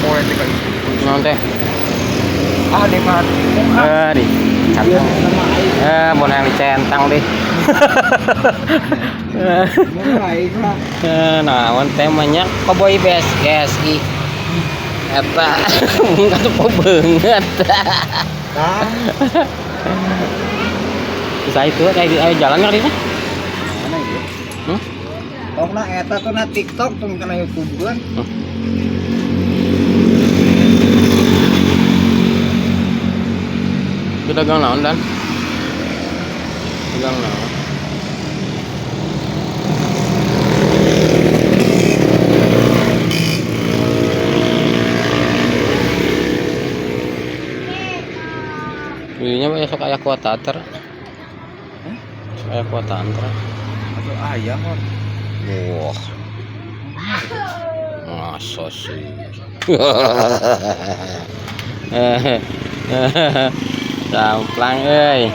Poe teh ka itu. Naon teh? Ah, di mah. Eh, di Iya, cantang. sama aing. Eh, mun yang dicentang deh. Mun aing mah. Eh, naon temanya Cowboy Best GSI. Eta mungkin tuh banget. Tah. Bisa itu kayak di ayo jalan kali itu. Mana ieu? Hmm? Tong na eta tuh na TikTok tong kana YouTube kan. Itu dagang naon dan? Dagang naon? Belinya besok aya kuota ter. Sok aya kuota antar. Atau ayam kan. Wah. Masa sih? Samplang euy.